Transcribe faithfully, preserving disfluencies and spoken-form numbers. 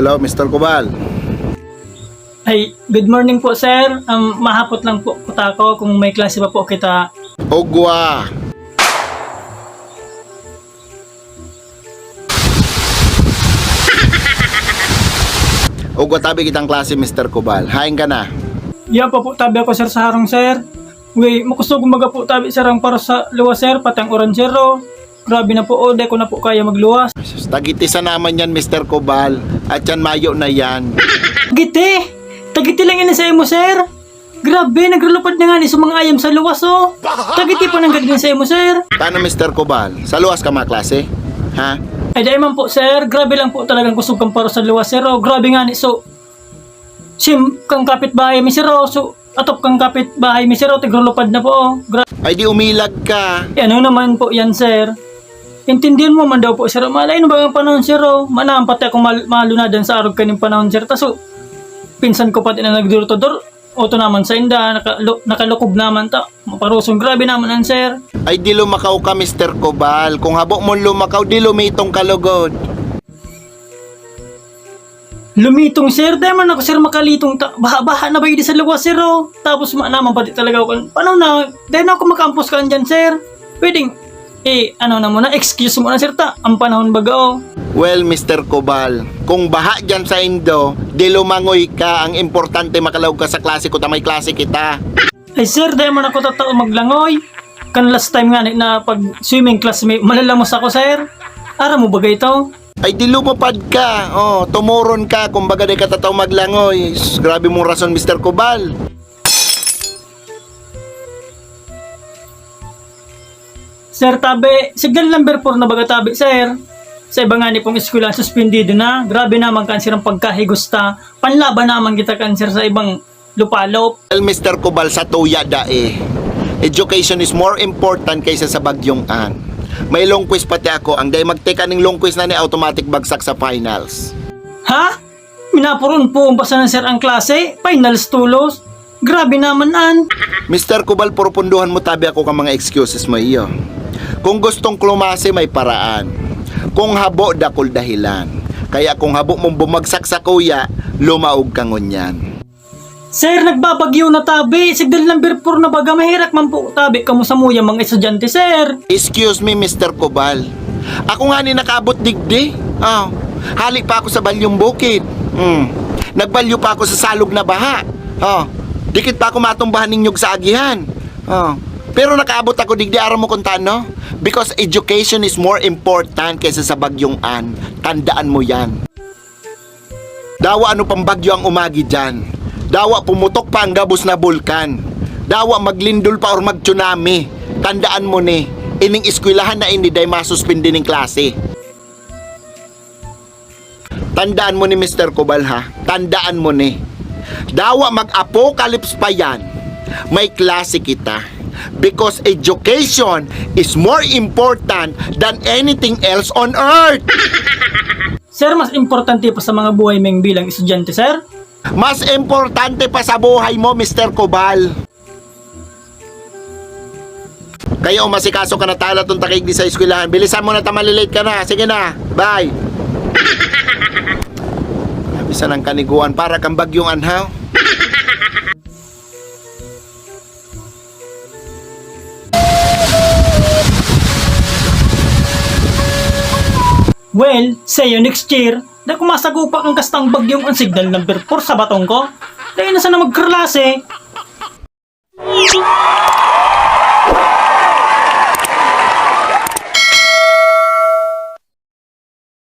Oh, Mister Cubal. Ay, good morning po, sir. Um, mahapot lang po kuta ko kung may klase pa po kita. Ugwa. Ugwa tabi kitang klase, Mister Cubal. Hain ka na? Iya pa po tabi ako, sir, sa harong, sir. Uy, makusog maga po tabi, sir, ang paros sa luwas, sir, pati ang uran, sir, oh. Grabe na po, oh, di ko na po kaya magluwas. Sus, tagiti sa naman yan, Mister Cubal. At yan, mayo na yan. Tagiti! Tagiti lang ini sa imo, sir. Grabe, nagrulupad na nga ni sa mga ayam sa luwas, oh. Tagiti pa nang gadgan sa imo, sir. Paano, Mister Cubal? Sa luwas ka maklase? Ha? Ay, dai man po, sir. Grabe lang po talagang kusog kan paros sa luwas, sir, oh. Grabe nga ni, so, sim, kang kapitbahay mi, sir, oh. So, atop kang kapitbahay mi, sir, oh. Tigrulupad na po, oh. Gra- Ay, di umilag ka. Eh, ano naman po yan, sir? Intindihan mo man daw po, sir. Malay na ba ang panahon, sir, oh? Manaan pati akong mal- malunadan sa arog kaning panahon, sir. Taso, pinsan ko pati na nagdurutodor. Oto naman sa inda, nakalu- nakalukob naman ta. Maparuson, grabe naman an, sir. Ay, di lumakaw ka, Mister Cobal. Kung habo mong lumakaw, di lumitong ka lugod. Lumitong, sir? Dai man ako, sir, makalitong ta- baha-baha na ba yun sa luwas, sir, oh? Tapos ma- naman pati talaga ako. Paano na? Dai na ako makampos ka dyan, sir. Pwedeng, eh, ano na muna, excuse mo na, sir, ta. Ang panahon baga, oh. Well, Mister Cobal, kung baha dyan sa indo, di lumangoy ka. Ang importante, makalaog ka sa klase ko, ta may klase kita. Ay, sir, dai man ako tatao maglangoy. Kan last time nga ni, na pag swimming class mi, malalamos ako, sir. Aram mo ba ito? Ay, di lumapad ka. Oh, tumuron ka. Kumbaga, di ka tataw maglangoy. Sus, grabe mong rason, Mister Cobal. Sir, tabi, signal number four na baga tabi, sir. Sa iba nga ni pong eskwela, suspendido na. Grabe naman kan sirang pagkahigusta. Panlaban naman kita kan, sir, sa ibang lupalop. Well, Mister Cobal, sa tuya dai. Education is more important kaysa sa bagyong an. May long quiz pati ako. Ang dai magteka ning long quiz na ni automatic bagsak sa finals. Ha? Minapuron po ang basa ng sir ang klase? Finals tulos? Grabe naman an. Mister Cobal, purupunduhan mo tabi ako ka mga excuses mo iyo. Kung gustong klumase, may paraan. Kung habo, dakul dahilan. Kaya kung habo mong bumagsak sa kuya, lumaog ka ngunyan. Sir, nagbabagyo na tabi. Signal number four na baga. Maherak man po tabi kamo sa muya mga estudyante, sir. Excuse me, Mister Cobal. Ako nga ni nakaabot digdi. Oh, hali pa ako sa balyong bukid. Hmm. Nagbalyo pa ako sa salog na baha. Oh, dikit pa ako matumbahan ninyog sa agihan. Oh. Pero nakaabot ako digdi, aram mo kung tano? Because education is more important kaysa sa bagyong an. Tandaan mo yan. Dawa ano pang bagyo ang umagi diyan. Dawa pumutok pa ang gabos na bulkan. Dawa maglindol pa or mag-tsunami. Tandaan mo ni, ining eskwelahan na ini dai masuspindi ning klase. Tandaan mo ni, Mister Cobal, ha? Tandaan mo ni. Dawa mag-apocalypse pa yan. May klase kita. Because education is more important than anything else on earth. Sir, mas importante pa sa mga buhay ming bilang estudyante, sir? Mas importante pa sa buhay mo, Mister Cobal. Kayo, umasikaso ka na tala tong takig di sa eskwelahan. Bilisan mo na, ta malilate ka na. Sige na. Bye. Bisan ang kaniguan, para kang bagyong anhaw. Well, see you next year. Dai ko masagupa kan kastang bagyong an signal number four sa batong ko. Dai na sana magklase.